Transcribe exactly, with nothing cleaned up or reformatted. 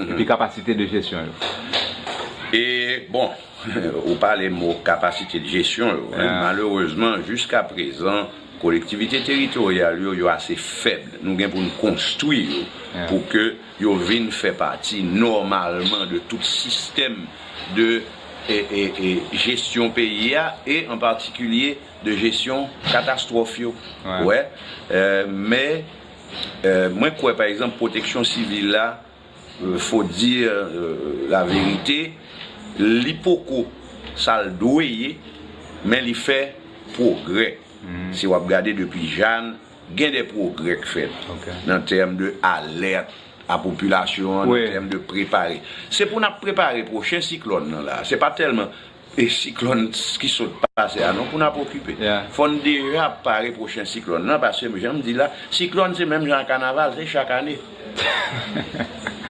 epi kapasite de jesyon yo. E, bon, ou pale mo kapasite de jesyon yo, hein. Malerezman, jiska prezan, kolektivite teritoryal yo, yo ase fèb. Nou gen pou n konstwi yo pou ke yo vin fè pati nòmalman de tout sistèm de e, e, e, jesyon peyi a, e an patikilye de jesyon katastwòf yo. Wè, euh, men, euh, mwen kwè, pa egzanp, pwoteksyon sivil la, euh, faut dire, euh, la vérité, li poko sa l dwe ye, men li fè pwogrè. Si w ap gade depi Jàn, gen de pwogrè k fèt nan tèm de alèt a popilasyon an, nan tèm de prepare. Se pou n ap prepare pwochen siklòn nan la. Se pa tèlman e siklòn ki sot pase a non pou n ap okipe. Fò n deja ap pare pwochen siklòn nan, paske jan m di la, siklòn se menm jan ak kanaval, se chak ane.